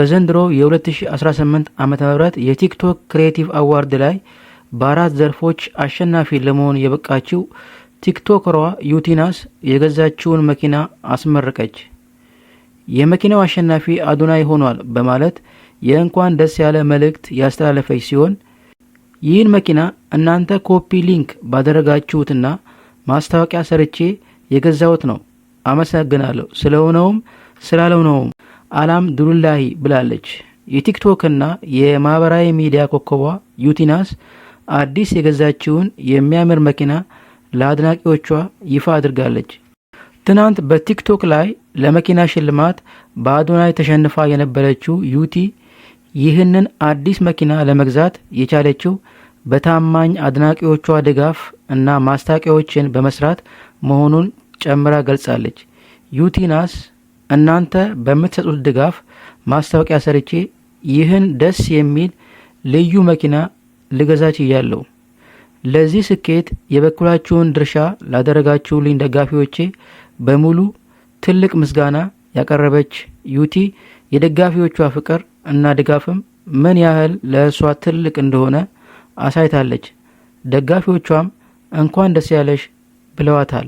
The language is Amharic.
በዘንድሮ የ2018 ዓ.ም የ TikTok Creative Award ላይ በአራት ዘርፎች አሸናፊ ለመሆን የበቃችው ቲክቶከሯ ዩቲናስ የገዛችውን መኪና አስመረቀች። የመኪናው አሸናፊ አዶናይ ሆኗል በማለት የእንኳን ደስ ያለ መልእክት ያስተላለፈች ሲሆን፣ ይህን መኪና እናንተ copy link ባደረጋችሁትና ማስታወቂያ ሰርቼ የገዛሁት ነው። አመሰግናለሁ። ስለሆነውም ስላልሆነውም አልሐምዱሊላሂ ብላለች። የቲክቶክና የማህበራዊ ሚዲያ ኮከቧ ዩቲናስ አዲስ የገዛችውን የሚያምር መኪና ለአድናቂዎቿ ይፋ አድርጋለች። ትናንት በቲክቶክ ላይ ለመኪና ሽልማት በአዶናይ ተሸንፋ የነበረችው ዩቲ ይህንን አዲስ መኪና ለመግዛት የቻለችው በታማኝ አድናቂዎቿ ድጋፍ እና ማስታወቂያዎችን በመስራት መሆኑን ጨምራ ገልጻለች። ዩቲናስ እናንተ በምትሰጡት ድጋፍ ማስታወቂያ ሰርቼ ይህን ደስ የሚል ልዩ መኪና ልገዛ ችያለሁ። ለዚህ ስኬት የበኩላችሁን ድርሻ ላደረጋችሁልኝ ደጋፊዎቼ በሙሉ ትልቅ ምስጋና ያቀረበች ዩቲ የደጋፊዎቿ ፍቅር እና ድጋፍም ምን ያህል ለእሷ ትልቅ እንደሆነ አሳይታለች። ደጋፊዎቿም እንኳን ደስ ያለሽ ብለዋታል።